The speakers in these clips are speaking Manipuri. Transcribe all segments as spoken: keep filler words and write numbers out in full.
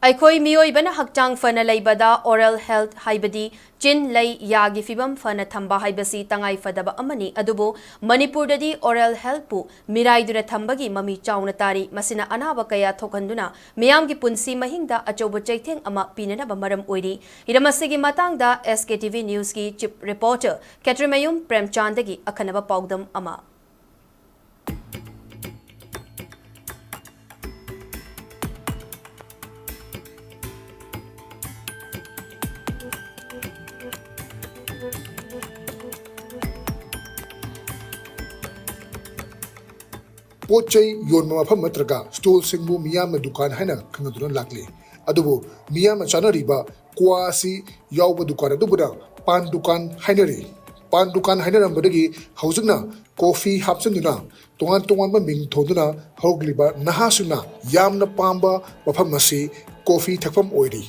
ꯑꯩꯈꯣꯏ ꯃꯤꯑꯣꯏꯕꯅ ꯍꯛꯆꯥꯡ ꯐꯅ ꯂꯩꯕꯗ oral health, ꯍꯥꯏꯕꯗꯤ ꯆꯤꯟ, ꯂꯩ, ꯌꯥꯒꯤ ꯐꯤꯕꯝ ꯐꯅ ꯊꯝꯕ ꯍꯥꯏꯕꯁꯤ ꯇꯉꯥꯏ ꯐꯗꯕ ꯑꯃꯅꯤ꯫ ꯑꯗꯨꯕꯨ ꯃꯅꯤꯄꯨꯔꯗꯗꯤ oral healthꯄꯨ ꯃꯤꯔꯥꯏꯗꯨꯅ ꯊꯝꯕꯒꯤ ꯃꯃꯤ ꯆꯥꯎꯅ ꯇꯥꯔꯤ꯫ ꯃꯁꯤꯅ ꯑꯅꯥꯕ ꯀꯌꯥ ꯊꯣꯛꯍꯟꯗꯨꯅ ꯃꯤꯌꯥꯝꯒꯤ ꯄꯨꯟꯁꯤ ꯃꯍꯤꯡꯗ ꯑꯆꯧꯕ ꯆꯩꯊꯦꯡ ꯑꯃ ꯄꯤꯅꯅꯕ ꯃꯔꯝ ꯑꯣꯏꯔꯤ꯫ ꯍꯤꯔꯝ ꯑꯁꯤꯒꯤ ꯃꯇꯥꯡꯗ S K T V Newsꯀꯤ chief reporter ꯈꯦꯇ꯭ꯔꯤꯃꯌꯨꯝ ꯄ꯭ꯔꯦꯝꯆꯥꯟꯗꯒꯤ ꯑꯈꯟꯅꯕ ꯄꯥꯎꯗꯝ ꯑꯃ꯫ ꯄꯣꯠ ꯆꯩ ꯌꯣꯟꯕ ꯃꯐꯝ ꯅꯠꯇ꯭ꯔꯒ stallꯁꯤꯡꯕꯨ ꯃꯤꯌꯥꯝꯅ ꯗꯨꯀꯥꯟ ꯍꯥꯏꯅ ꯈꯪꯅꯗꯨꯅ ꯂꯥꯛꯂꯤ꯫ ꯑꯗꯨꯕꯨ ꯃꯤꯌꯥꯝꯅ ꯆꯥꯅꯔꯤꯕ ꯀ꯭ꯋꯥ ꯑꯁꯤ ꯌꯥꯎꯕ ꯗꯨꯀꯥꯟ ꯑꯗꯨꯕꯨꯅ ꯄꯥꯟ ꯗꯨꯀꯥꯟ ꯍꯥꯏꯅꯔꯤ꯫ ꯄꯥꯟ ꯗꯨꯀꯥꯟ ꯍꯥꯏꯅꯔꯝꯕꯗꯒꯤ ꯍꯧꯖꯤꯛꯅ coffee ꯍꯥꯞꯆꯤꯟꯗꯨꯅ ꯇꯣꯉꯥꯟ ꯇꯣꯉꯥꯟꯕ ꯃꯤꯡ ꯊꯣꯟꯗꯨꯅ ꯍꯧꯔꯛꯂꯤꯕ ꯅꯍꯥꯁꯤꯡꯅ ꯌꯥꯝꯅ ꯄꯥꯝꯕ ꯃꯐꯝ ꯑꯁꯤ coffee ꯊꯛꯐꯝ ꯑꯣꯏꯔꯤ꯫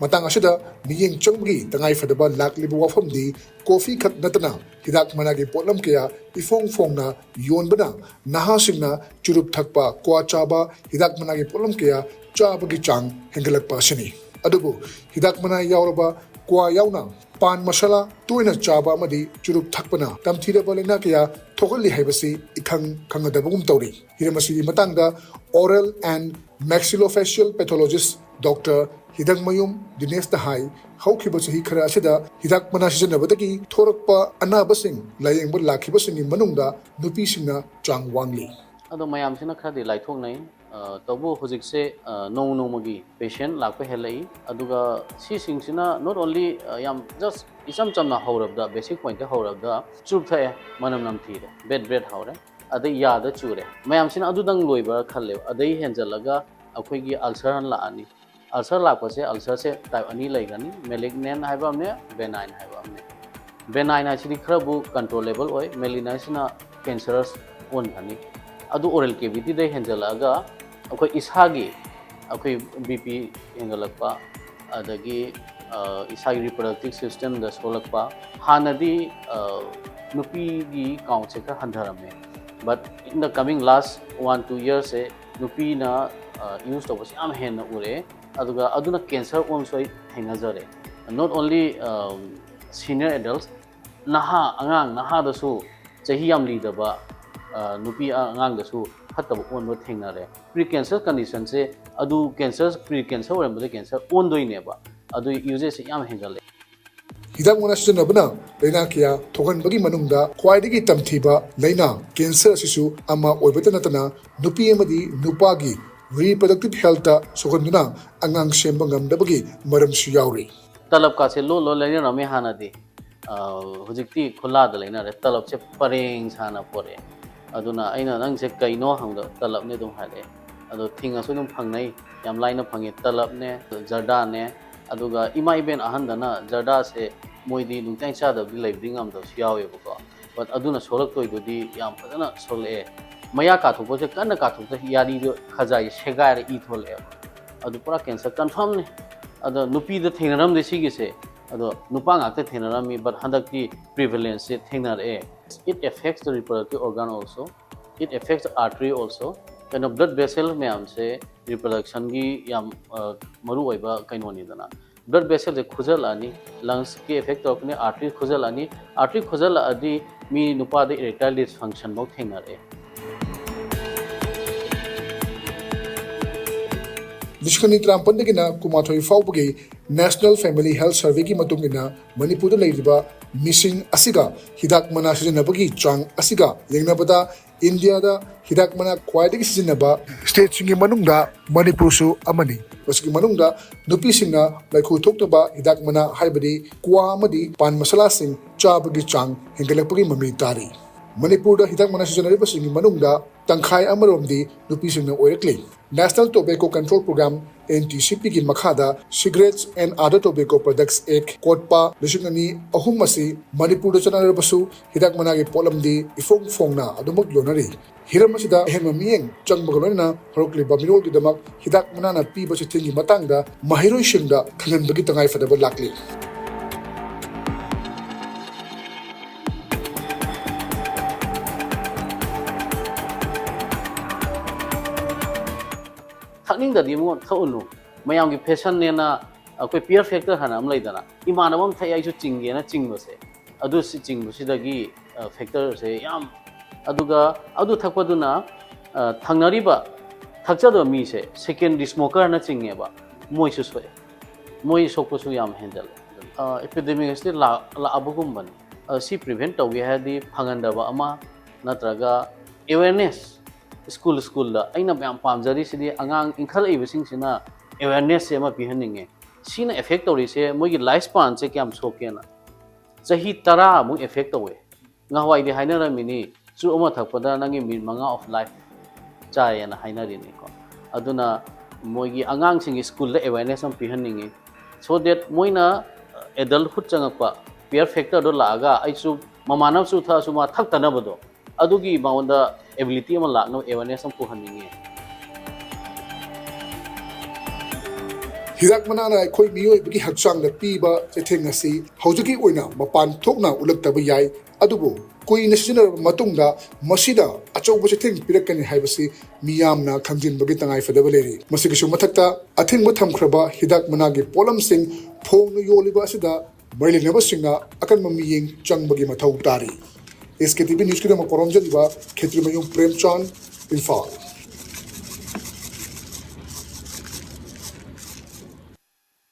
ꯃꯇꯥꯡ ꯑꯁꯤꯗ ꯃꯤꯠꯌꯦꯡ ꯆꯪꯕꯒꯤ ꯇꯉꯥꯏꯐꯗꯕ ꯂꯥꯛꯂꯤꯕ ꯋꯥꯐꯝꯗꯤ coffee ꯈꯛ ꯅꯠꯇꯅ ꯍꯤꯗꯥꯛ ꯃꯅꯥꯒꯤ ꯄꯣꯠꯂꯝ ꯀꯌꯥ ꯏꯐꯣꯡ ꯐꯣꯡꯅ ꯌꯣꯟꯕꯅ ꯅꯍꯥꯁꯤꯡꯅ ꯆꯨꯔꯨꯞ ꯊꯛꯄ, ꯀ꯭ꯋꯥ ꯆꯥꯕ, ꯍꯤꯗꯥꯛ ꯃꯅꯥꯒꯤ ꯄꯣꯠꯂꯝ ꯀꯌꯥ ꯆꯥꯕꯒꯤ ꯆꯥꯡ ꯍꯦꯟꯒꯠꯂꯛꯄ ꯑꯁꯤꯅꯤ꯫ ꯑꯗꯨꯕꯨ ꯍꯤꯗꯥꯛ ꯃꯅꯥ ꯌꯥꯎꯔꯕ ꯀ꯭ꯋꯥ ꯌꯥꯎꯅ ꯄꯥꯟ ꯃꯁꯥꯂꯥ ꯇꯣꯏꯅ ꯆꯥꯕ ꯑꯃꯗꯤ ꯆꯨꯔꯨꯞ ꯊꯛꯄꯅ ꯇꯝꯊꯤꯔꯕ ꯂꯥꯏꯅꯥ ꯀꯌꯥ ꯊꯣꯛꯍꯜꯂꯤ ꯍꯥꯏꯕꯁꯤ ꯏꯈꯪ ꯈꯪꯅꯗꯕꯒꯨꯝ ꯇꯧꯔꯤ꯫ ꯍꯤꯔꯝ ꯑꯁꯤꯒꯤ ꯃꯇꯥꯡꯗ oral and maxillofacial pathologist Doctor ꯍꯤꯗꯛꯃꯌꯨꯝ ꯗꯤꯅꯦꯁꯅ ꯍꯥꯏ, ꯍꯧꯈꯤꯕ ꯆꯍꯤ ꯈꯔ ꯑꯁꯤꯗ ꯍꯤꯗꯥꯛ ꯃꯅꯥ ꯁꯤꯖꯤꯟꯅꯕꯗꯒꯤ ꯊꯣꯔꯛꯄ ꯑꯅꯥꯕꯁꯤꯡ ꯂꯥꯌꯦꯡꯕ ꯂꯥꯛꯈꯤꯕꯁꯤꯡꯒꯤ ꯃꯅꯨꯡꯗ ꯅꯨꯄꯤꯁꯤꯡꯅ ꯆꯥꯡ ꯋꯥꯡꯂꯤ꯫ ꯑꯗꯣ ꯃꯌꯥꯝꯁꯤꯅ ꯈꯔꯗꯤ ꯂꯥꯏꯊꯣꯛꯅꯩ꯫ ꯑ, ꯇꯧꯕꯨ ꯍꯧꯖꯤꯛꯁꯦ, ꯑ, ꯅꯣꯡꯃ ꯅꯣꯡꯃꯒꯤ patient ꯂꯥꯛꯄ ꯍꯦꯜꯂꯛꯏ꯫ ꯑꯗꯨꯒ ꯁꯤꯁꯤꯡꯁꯤꯅ not only, ꯑ, ꯌꯥꯝ just ꯏꯆꯝ ꯆꯝꯅ ꯍꯧꯔꯕꯗ, basic pointꯇ ꯍꯧꯔꯕꯗ ꯆꯨꯔꯨꯞ ꯊꯛꯑꯦ, ꯃꯅꯝ ꯅꯝꯊꯤꯔꯦ, ꯕꯦꯠ ꯕꯦꯠ ꯍꯧꯔꯦ, ꯑꯗꯩ ꯌꯥꯗ ꯆꯨꯔꯦ, ꯃꯌꯥꯝꯁꯤꯅ ꯑꯗꯨꯗꯪ ꯂꯣꯏꯕ꯭ꯔꯥ ꯈꯜꯂꯦꯕ꯫ ꯑꯗꯩ ꯍꯦꯟꯖꯜꯂꯒ ꯑꯩꯈꯣꯏꯒꯤ ulcer ꯑꯃ ꯂꯥꯛꯑꯅꯤ꯫ Ulcer ꯂꯥꯛꯄꯁꯦ, ulcerꯁꯦ type ꯑꯅꯤ ꯂꯩꯒꯅꯤ, malignant ꯍꯥꯏꯕ ꯑꯃꯅꯦ, benign ꯍꯥꯏꯕ ꯑꯃꯅꯦ꯫ Benign ꯍꯥꯏꯁꯤꯗꯤ ꯈꯔꯕꯨ controllable ꯑꯣꯏ, malignant ꯍꯥꯏꯁꯤꯅ cancerous ꯑꯣꯟꯈ꯭ꯔꯅꯤ꯫ ꯑꯗꯨ oral cavityꯗ ꯍꯦꯟꯖꯜꯂꯛꯑꯒ ꯑꯩꯈꯣꯏ ꯏꯁꯥꯒꯤ, ꯑꯩꯈꯣꯏ BP ꯍꯦꯟꯒꯠꯂꯛꯄ, ꯑꯗꯒꯤ, ꯑ, ꯏꯁꯥꯒꯤ reproductive systemꯗ ꯁꯣꯛꯂꯛꯄ꯫ ꯍꯥꯟꯅꯗꯤ, ꯑ, ꯅꯨꯄꯤꯒꯤ countꯁꯦ ꯈꯔ ꯍꯟꯊꯔꯝꯃꯦ, but in the coming last one two yearsꯁꯦ ꯅꯨꯄꯤꯅ, ꯌꯨꯁ ꯇꯧꯕꯁꯤ ꯌꯥꯝ ꯍꯦꯟꯅ ꯎꯔꯛꯑꯦ꯫ ꯑꯗꯨꯒ ꯑꯗꯨꯅ ꯀꯦꯟꯁꯔ ꯑꯣꯟꯕꯁꯨ ꯑꯩ ꯊꯦꯡꯅꯖꯔꯦ꯫ Not only senior adults, ꯅꯍꯥ, ꯑꯉꯥꯡ ꯅꯍꯥꯗꯁꯨ, ꯆꯍꯤ ꯌꯥꯝ ꯂꯤꯗꯕ ꯅꯨꯄꯤ ꯑꯉꯥꯡꯗꯁꯨ ꯐꯠꯇꯕ ꯑꯣꯟꯕ ꯊꯦꯡꯅꯔꯦ꯫ ꯄ꯭ꯔꯤ ꯀꯦꯟꯁꯔ ꯀꯟꯗꯤꯁꯟꯁꯦ, ꯑꯗꯨ ꯀꯦꯟꯁꯔ, ꯄ꯭ꯔꯤ ꯀꯦꯟꯁꯔ ꯑꯣꯏꯔꯝꯕꯗ ꯀꯦꯟꯁꯔ ꯑꯣꯟꯗꯣꯏꯅꯦꯕ꯫ ꯑꯗꯨ ꯌꯨꯖꯦꯁꯁꯦ ꯌꯥꯝ ꯍꯦꯟꯒꯠꯂꯦ꯫ ꯍꯤꯗꯥꯛ ꯃꯅꯥ ꯁꯤꯖꯤꯟꯅꯕꯅ ꯂꯥꯏꯅꯥ ꯀꯌꯥ ꯊꯣꯛꯍꯟꯕꯒꯤ ꯃꯅꯨꯡꯗ ꯈ꯭ꯋꯥꯏꯗꯒꯤ ꯇꯝꯊꯤꯕ ꯂꯥꯏꯅꯥ ꯀꯦꯟꯁꯔ ꯑꯁꯤꯁꯨ ꯑꯃ ꯑꯣꯏꯕꯇ ꯅꯠꯇꯅ, ꯅꯨꯄꯤ ꯑꯃꯗꯤ ꯅꯨꯄꯥꯒꯤ ꯔꯤꯄ꯭ꯔꯗꯛꯇꯤꯚ ꯍꯦꯜꯊꯇ ꯁꯣꯛꯍꯟꯗꯨꯅ ꯑꯉꯥꯡ ꯁꯦꯝꯕ ꯉꯝꯗꯕꯒꯤ ꯃꯔꯝꯁꯨ ꯌꯥꯎꯔꯤ꯫ ꯇꯂꯞꯀꯥꯁꯦ ꯂꯣ ꯂꯣ ꯂꯩꯅꯔꯝꯃꯦ ꯍꯥꯟꯅꯗꯤ꯫ ꯍꯧꯖꯤꯛꯇꯤ ꯈꯨꯜꯂꯥꯗ ꯂꯩꯅꯔꯦ꯫ ꯇꯂꯞꯁꯦ ꯄꯔꯦꯡ ꯁꯥꯅ ꯄꯣꯔꯛꯑꯦ꯫ ꯑꯗꯨꯅ ꯑꯩꯅ, "ꯅꯪꯁꯦ ꯀꯩꯅꯣ?" ꯍꯪꯕꯗ, "ꯇꯂꯞꯅꯦ" ꯑꯗꯨꯝ ꯍꯥꯏꯔꯛꯑꯦ꯫ ꯑꯗꯣ ꯊꯤꯡꯉꯁꯨ ꯑꯗꯨꯝ ꯐꯪꯅꯩ, ꯌꯥꯝ ꯂꯥꯏꯅ ꯐꯪꯉꯦ꯫ ꯇꯂꯞꯅꯦ, ꯖꯔꯗꯥꯅꯦ, ꯑꯗꯨꯒ ꯏꯃꯥ ꯏꯕꯦꯟ ꯑꯍꯟꯗꯅ ꯖꯔꯗꯥꯁꯦ ꯃꯣꯏꯗꯤ ꯅꯨꯡꯇꯤꯖꯥꯏ ꯆꯥꯗꯕꯗꯤ ꯂꯩꯕꯗꯤ ꯉꯝꯗꯕꯁꯨ ꯌꯥꯎꯋꯦꯕꯀꯣ꯫ But ꯑꯗꯨꯅ ꯁꯣꯛꯂꯛꯇꯣꯏꯗꯨꯗꯤ ꯌꯥꯝ ꯐꯖꯅ ꯁꯣꯛꯂꯛꯑꯦ꯫ ꯃꯌꯥ ꯀꯥꯊꯣꯛꯄꯁꯦ ꯀꯟꯅ ꯀꯥꯊꯣꯛꯇ ꯌꯥꯔꯤꯗꯣ ꯈꯖꯥꯏ ꯁꯦꯒꯥꯏꯔ ꯏ ꯊꯣꯛꯂꯛꯑꯦꯕ꯫ ꯑꯗꯨ ꯄꯨꯔꯥ ꯀꯦꯟꯁꯔ ꯀꯟꯐꯥꯔꯝꯅꯤ꯫ ꯑꯗꯣ ꯅꯨꯄꯤꯗ ꯊꯦꯡꯅꯔꯝꯗꯦ ꯁꯤꯒꯤꯁꯦ, ꯑꯗꯣ ꯅꯨꯄꯥ ꯉꯥꯛꯇ ꯊꯦꯡꯅꯔꯝꯃꯤ꯫ But ꯍꯟꯗꯛꯇꯤ ꯄ꯭ꯔꯤꯚꯦꯂꯦꯟꯁꯁꯦ ꯊꯦꯡꯅꯔꯛꯑꯦ꯫ It affects the reproductive organ also, it affects the artery also. ꯀꯩꯅꯣ, ꯕ꯭ꯂꯗ ꯚꯦꯁꯦꯜ ꯃꯌꯥꯝꯁꯦ ꯔꯤꯄ꯭ꯔꯗꯛꯁꯟꯒꯤ ꯌꯥꯝ ꯃꯔꯨ ꯑꯣꯏꯕ ꯀꯩꯅꯣꯅꯤꯗꯅ꯫ ꯕ꯭ꯂꯗ ꯚꯦꯁꯦꯜꯁꯦ ꯈꯨꯖꯜꯂꯛꯑꯅꯤ, ꯂꯪꯁꯀꯤ ꯑꯦꯐꯦꯛ ꯇꯧꯔꯛꯀꯅꯤ, ꯑꯥꯔꯇ꯭ꯔꯤ ꯈꯨꯖꯜꯂꯛꯑꯅꯤ꯫ ꯑꯥꯔꯇ꯭ꯔꯤ ꯈꯨꯖꯜꯂꯛꯑꯗꯤ ꯃꯤ ꯅꯨꯄꯥꯗ ꯏꯔꯦꯛꯇꯥꯏꯜ ꯗꯤꯁꯐꯪꯁꯟꯐꯧ ꯊꯦꯡꯅꯔꯛꯑꯦ꯫ ꯂꯤꯁꯤꯡ ꯑꯅꯤ ꯇꯔꯥꯃꯥꯄꯟꯗꯒꯤꯅ ꯀꯨꯟꯃꯥꯊꯣꯏ ꯐꯥꯎꯕꯒꯤ ꯅꯦꯁꯅꯦꯜ ꯐꯦꯃꯤꯂꯤ ꯍꯦꯜꯊ ꯁꯔꯚꯦꯒꯤ ꯃꯇꯨꯡ ꯏꯟꯅ, ꯃꯅꯤꯄꯨꯔꯗ ꯂꯩꯔꯤꯕ ꯃꯤꯁꯤꯡ ꯑꯁꯤꯒ ꯍꯤꯗꯥꯛ ꯃꯅꯥ ꯁꯤꯖꯤꯟꯅꯕꯒꯤ ꯆꯥꯡ ꯑꯁꯤꯒ ꯌꯦꯡꯅꯕꯗ, ꯏꯟꯗꯤꯌꯥꯗ ꯍꯤꯗꯥꯛ ꯃꯅꯥ ꯈ꯭ꯋꯥꯏꯗꯒꯤ ꯁꯤꯖꯤꯟꯅꯕ ꯁ꯭ꯇꯦꯠꯁꯤꯡꯒꯤ ꯃꯅꯨꯡꯗ ꯃꯅꯤꯄꯨꯔꯁꯨ ꯑꯃꯅꯤ꯫ ꯃꯁꯤꯒꯤ ꯃꯅꯨꯡꯗ ꯅꯨꯄꯤꯁꯤꯡꯅ ꯃꯩꯈꯨ ꯊꯣꯛꯇꯕ ꯍꯤꯗꯥꯛ ꯃꯅꯥ, ꯍꯥꯏꯕꯗꯤ ꯀ꯭ꯋꯥ ꯑꯃꯗꯤ ꯄꯥꯟ ꯃꯁꯥꯂꯥꯁꯤꯡ ꯆꯥꯕꯒꯤ ꯆꯥꯡ ꯍꯦꯟꯒꯠꯂꯛꯄꯒꯤ ꯃꯃꯤ ꯇꯥꯔꯤ꯫ ꯃꯅꯤꯄꯨꯔꯗ ꯍꯤꯗꯥꯛ ꯃꯅꯥ ꯁꯤꯖꯤꯟꯅꯔꯤꯕꯁꯤꯡꯒꯤ ꯃꯅꯨꯡꯗ ꯇꯪꯈꯥꯏ ꯑꯃꯔꯣꯝꯗꯤ ꯅꯨꯄꯤꯁꯤꯡꯅ ꯑꯣꯏꯔꯛꯂꯤ꯫ National Tobacco Control Program, N T C P ꯒꯤ ꯃꯈꯥꯗ Cigarettes and Other Tobacco Products Act, ꯀꯣꯠꯄꯥ, ꯂꯤꯁꯤꯡ ꯑꯅꯤ ꯑꯍꯨꯝ ꯑꯁꯤ ꯃꯅꯤꯄꯨꯔꯗ ꯆꯠꯅꯔꯕꯁꯨ, ꯍꯤꯗꯥꯛ ꯃꯅꯥꯒꯤ ꯄꯣꯠꯂꯝꯗꯤ ꯏꯐꯣꯡ ꯐꯣꯡꯅ ꯑꯗꯨꯃꯛ ꯌꯣꯟꯅꯔꯤ꯫ ꯍꯤꯔꯝ ꯑꯁꯤꯗ ꯑꯍꯦꯟꯕ ꯃꯤꯠꯌꯦꯡ ꯆꯪꯕꯒ ꯂꯣꯏꯅꯅ ꯍꯧꯔꯛꯂꯤꯕ ꯃꯤꯔꯣꯜꯒꯤꯗꯃꯛ ꯍꯤꯗꯥꯛ ꯃꯅꯥꯅ ꯄꯤꯕ ꯆꯩꯊꯦꯡꯒꯤ ꯃꯇꯥꯡꯗ ꯃꯍꯩꯔꯣꯏꯁꯤꯡꯗ ꯈꯪꯍꯟꯕꯒꯤ ꯇꯉꯥꯏꯐꯗꯕ ꯂꯥꯛꯂꯤ꯫ ꯊꯛꯅꯤꯡꯗꯗꯤ ꯑꯃꯨꯛ ꯊꯛꯎꯅꯨ, ꯃꯌꯥꯝꯒꯤ ꯐꯦꯁꯟꯅꯦꯅ ꯑꯩꯈꯣꯏ peer factor ꯍꯥꯏꯅ ꯑꯃ ꯂꯩꯗꯅ, ꯏꯃꯥꯟꯅꯕ ꯑꯃ ꯊꯛꯑꯦ ꯑꯩꯁꯨ ꯆꯤꯡꯒꯦꯅ ꯆꯤꯡꯕꯁꯦ, ꯑꯗꯨ ꯁꯤ ꯆꯤꯡꯕꯁꯤꯗꯒꯤ ꯐꯦꯛꯇꯔꯁꯦ ꯌꯥꯝ, ꯑꯗꯨꯒ ꯑꯗꯨ ꯊꯛꯄꯗꯨꯅ ꯊꯪꯅꯔꯤꯕ ꯊꯛꯆꯗꯕ ꯃꯤꯁꯦ secondary smokerꯅ ꯆꯤꯡꯉꯦꯕ, ꯃꯣꯏꯁꯨ ꯁꯣꯛꯑꯦ, ꯃꯣꯏ ꯁꯣꯛꯄꯁꯨ ꯌꯥꯝ ꯍꯦꯟꯖꯜꯂꯦ꯫ ꯑꯦꯄꯤꯗꯦꯃꯤꯛ ꯑꯁꯤ ꯂꯥꯛꯑꯕꯒꯨꯝꯕꯅꯤ꯫ ꯁꯤ ꯄ꯭ꯔꯤꯚꯦꯟ ꯇꯧꯒꯦ ꯍꯥꯏꯔꯗꯤ ꯐꯪꯍꯟꯗꯕ ꯑꯃ, ꯅꯠꯇ꯭ꯔꯒ ꯑꯦꯋꯦꯔꯅꯦꯁ, ꯁ꯭ꯀꯨꯜ ꯁ꯭ꯀꯨꯜꯗ ꯑꯩꯅ ꯌꯥꯝ ꯄꯥꯝꯖꯔꯤꯁꯤꯗꯤ ꯑꯉꯥꯡ ꯏꯟꯈꯠꯂꯛꯏꯕꯁꯤꯡꯁꯤꯅ ꯑꯦꯋꯦꯔꯅꯦꯁꯁꯦ ꯑꯃ ꯄꯤꯍꯟꯅꯤꯡꯉꯦ꯫ ꯁꯤꯅ ꯑꯦꯐꯦꯛ ꯇꯧꯔꯤꯁꯦ ꯃꯣꯏꯒꯤ ꯂꯥꯏꯐ ꯁ꯭ꯄꯥꯟꯁꯦ ꯀꯌꯥꯝ ꯁꯣꯛꯀꯦꯅ꯫ ꯆꯍꯤ ꯇꯔꯥꯃꯨꯛ ꯑꯦꯐꯦꯛ ꯇꯧꯋꯦ꯫ ꯉꯍꯥꯟꯋꯥꯏꯗꯤ ꯍꯥꯏꯅꯔꯝꯃꯤꯅꯤ, ꯆꯨꯔꯨꯞ ꯑꯃ ꯊꯛꯄꯗ ꯅꯪꯒꯤ ꯃꯤꯅꯤꯠ ꯃꯉꯥ ꯑꯣꯐ ꯂꯥꯏꯐ ꯆꯥꯏꯌꯦꯅ ꯍꯥꯏꯅꯔꯤꯅꯤꯀꯣ꯫ ꯑꯗꯨꯅ ꯃꯣꯏꯒꯤ ꯑꯉꯥꯡꯁꯤꯡꯒꯤ ꯁ꯭ꯀꯨꯜꯗ ꯑꯦꯋꯦꯔꯅꯦꯁ ꯑꯃ ꯄꯤꯍꯟꯅꯤꯡꯉꯤ, so that ꯃꯣꯏꯅ ꯑꯦꯗꯜꯍꯨꯗ ꯆꯪꯉꯛꯄ peer factorꯗꯣ ꯂꯥꯛꯑꯒ ꯑꯩꯁꯨ ꯃꯃꯥꯟꯅꯕꯁꯨ ꯊꯛꯑꯁꯨ ꯃꯥ ꯊꯛꯇꯅꯕꯗꯣ, ꯑꯗꯨꯒꯤ ꯃꯉꯣꯟꯗ ꯑꯦꯕꯤꯂꯤꯇꯤ ꯑꯃ ꯂꯥꯛꯅꯕ ꯑꯦꯋꯦꯔꯅꯦꯁ ꯑꯃ ꯄꯨꯍꯟꯅꯤꯡꯉꯤ꯫ ꯍꯤꯗꯥꯛ ꯃꯅꯥꯅ ꯑꯩꯈꯣꯏ ꯃꯤꯑꯣꯏꯕꯒꯤ ꯍꯛꯆꯥꯡꯗ ꯄꯤꯕ ꯆꯩꯊꯦꯡ ꯑꯁꯤ ꯍꯧꯖꯤꯛꯀꯤ ꯑꯣꯏꯅ ꯃꯄꯥꯟ ꯊꯣꯛꯅ ꯎꯠꯂꯛꯇꯕ ꯌꯥꯏ, ꯑꯗꯨꯕꯨ ꯀꯨꯏꯅ ꯁꯤꯖꯤꯟꯅꯔꯕ ꯃꯇꯨꯡꯗ ꯃꯁꯤꯗ ꯑꯆꯧꯕ ꯆꯩꯊꯦꯡ ꯄꯤꯔꯛꯀꯅꯤ ꯍꯥꯏꯕꯁꯤ ꯃꯤꯌꯥꯝꯅ ꯈꯪꯖꯤꯟꯕꯒꯤ ꯇꯉꯥꯏꯐꯗꯕ ꯂꯩꯔꯤ꯫ ꯃꯁꯤꯒꯤꯁꯨ ꯃꯊꯛꯇ, ꯑꯊꯤꯡꯕ ꯊꯝꯈ꯭ꯔꯕ ꯍꯤꯗꯥꯛ ꯃꯅꯥꯒꯤ ꯄꯣꯠꯂꯝꯁꯤꯡ ꯐꯣꯡꯅ ꯌꯣꯜꯂꯤꯕ ꯑꯁꯤꯗ ꯃꯔꯤ ꯂꯩꯅꯕꯁꯤꯡꯅ ꯑꯀꯟꯕ ꯃꯤꯠꯌꯦꯡ ꯆꯪꯕꯒꯤ ꯃꯊꯧ ꯇꯥꯔꯤ꯫ ꯑꯦꯁ ꯀꯦ ꯇꯤ ꯚꯤ ꯅ꯭ꯌꯨꯁꯀꯤꯗꯃꯛ ꯄꯥꯎꯔꯝꯖꯔꯤꯕ ꯈꯦꯇ꯭ꯔꯤꯃꯌꯨꯝ ꯄ꯭ꯔꯦꯝꯆꯥꯟ, ꯏꯝꯐꯥꯜ꯫